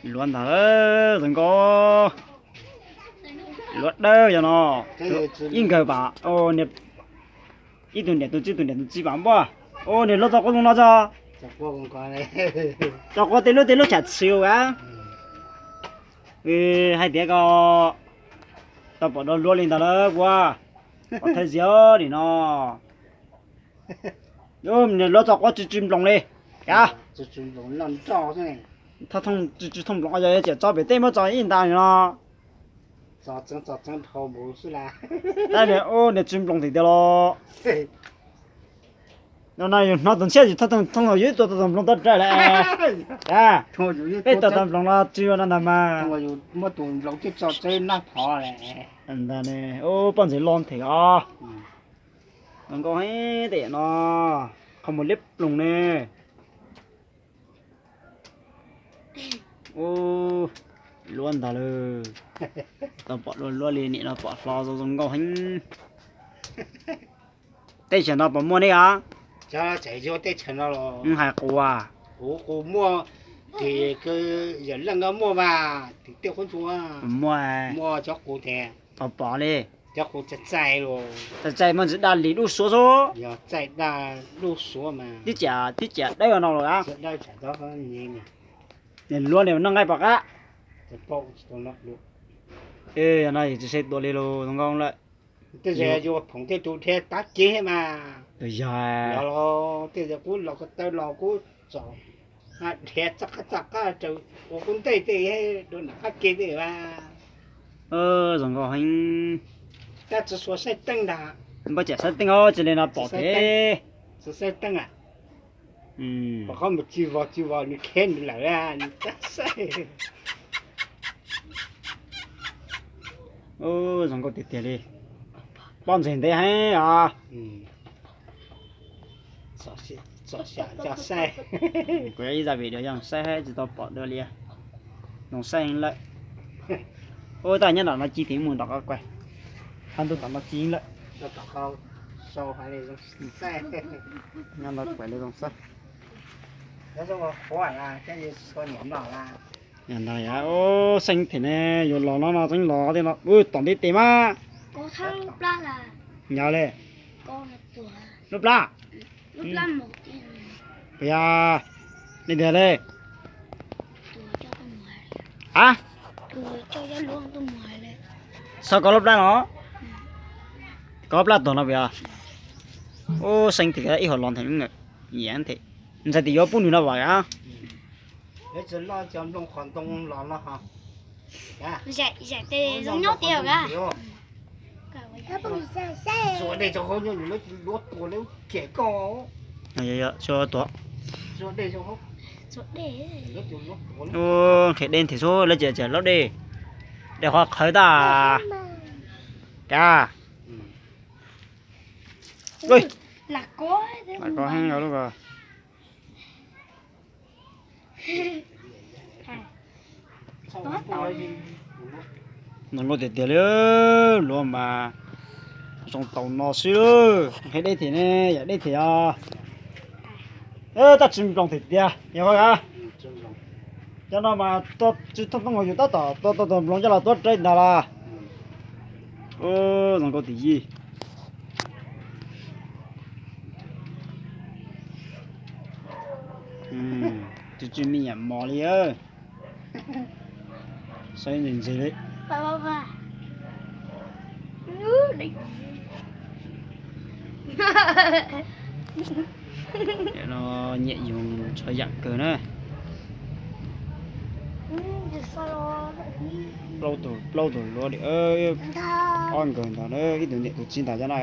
Luav ntag, zoo nkauj. Luav dawb yog no, ib nkawg pam, ib tug niam tus txiv, tus niam tus txiv pam npuaj. Ua niag luav txog quav zoo no tso. Txog quav tej lub tej lub cham txhia a. Hais tias koj tau pom dua luav li ntawd lawm puas? Pom thawj ziag nim no. Niag luav txog quav tsw tsw nploos li. Thaj thooj tsw tsw thooj nploos, yog yuav txiav tso pem teb muab tso ib nta no. Tab sis niag tsw nploos tiag tiag los. No no yus hnov tus ntshiab yus thooj thooj yus ib tug tau tus nploos tau rawv lawm. Peb tau tus nploos no tsw no ntag mas. Ntag ne, poj ntxawg los them os. Zoo nkauj heev tej no, qhov muag liab ploog ne. Ua luav ntag lawm. Tau pom dua luav li, nim no pom hlo zoo zoo nkauj heev. Teb chaws no puas muaj ne os? Hais qus, qus muaj, yawm leej muaj mas, tim tej qub ntsuab muaj, muaj cov qus tes pom pom li. Cov qus txaij txaij, txaij txaij muaj ntsis daj lis dub suav xwb. Yog txaij daj dub suav mas. Tib ciam, tib ciam dawb no los a. Niag luav li noj nqaij pom qab. No yus tsis saib tua li los zoo nkauj lawm. Tej zaum yus phoom tej tus dhia tav kev mas. Yog, tej zaum kuv los ko taw los kuv txom, dhia txaj qab txaj qab raws ua kuv ntej tej dua nram qab kev tej mas. Zoo nkauj heev. Tab tsis tshua saib teeb ntag. Npaj tsam saib teeb os, cia li no pom thiab. Tsis saib teeb a. Pom qhov mus tsis vog tsis vog nws khiav nws lawm nws tab saib. Zoo nkauj tiag tiag li. Pob ntseg ntev heev os. Kuv ib zaj video zoo saib tsis tau pom dua li. Zoo saib heev lawm. Ua tab nyob nram no ci thiab mus nram qab kuaj. Hab ntuj tom no ci lawm. Nyob no kuaj li zoo xwb. Ntag, ua xeeb thiab ne, yuav los no no tseeb los tej no, tom ntev tes mas. Nyob li. Lub plab. Puas yog li ntawd li? A, xav kov lub plab no, kov plab tog no puas yog? Ua xeeb thiab ib hom los nthe, ntxhais tias yuav pub nws no vas a. Nqhis dej thiab xwb, lawv ces laub dej, dej qhuav qhawv tag. Kav, lam kov heev lub ko. Nws luaj tiag tiag li, luaj mas zoo taus no xwb. Nqhis dej thiab ne, yam dej thiab os. Tab tsis nploos tiag tiag yog a. Cov no mas tsis thooj thooj yus tab tom tua tau tus nploos coj los tuav rawv ntag los. Zoo nkauj tiag yij. Tsis tsis me nyuam mos li. Saib ntse ntse li. No nyiam yus txhua yam kawg na. Plaub tus, plaub tus luav li, ob nkawg ntag na, ib tug niam tus txiv ntag cov no a.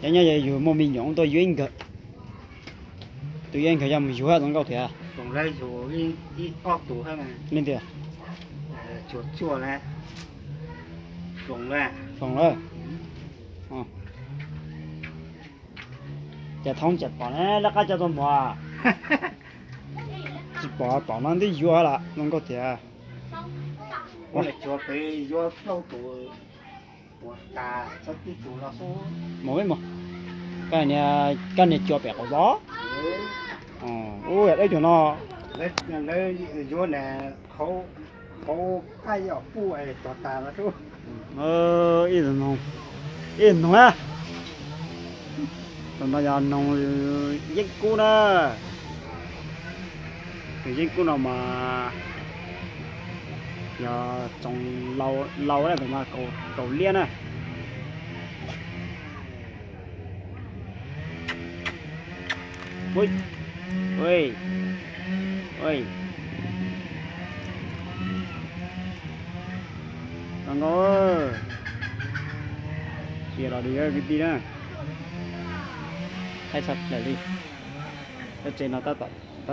Cov nyob yog yus muaj me nyuam tuaj yuav ib nkawg, tus yuav ib nkawg yog mus yuav zoo nkauj thiab. Li tias, foom lawm. Ces thoob ces pom ne, lawv qab coj tuaj mus. Tsis pom, pom no twb yuav lawm zoo nkauj thiab. Mus ib mus. Koj niag cua pem qaum zos. Ub, yog dawb cuag no. Ib, ib noog na. Tus no yog noog yeeb kub na. Tus yeeb kub no mas yog tsoom laus, laus na, tus no kaum liab na. Zoo nkauj. Cia los li kwv tij na. Haib tshaj plaws li. Lub tsev no tab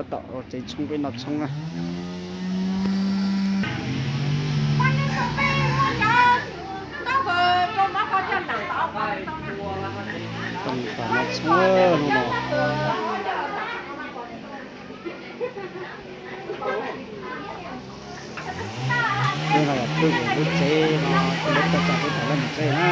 tom ua tsev tshoob, peb noj tshoob na. Tau tom noj tshoob hnub no. Lub no yog peb lub tsev no, lub tsev tsa peb tau lub tsev na.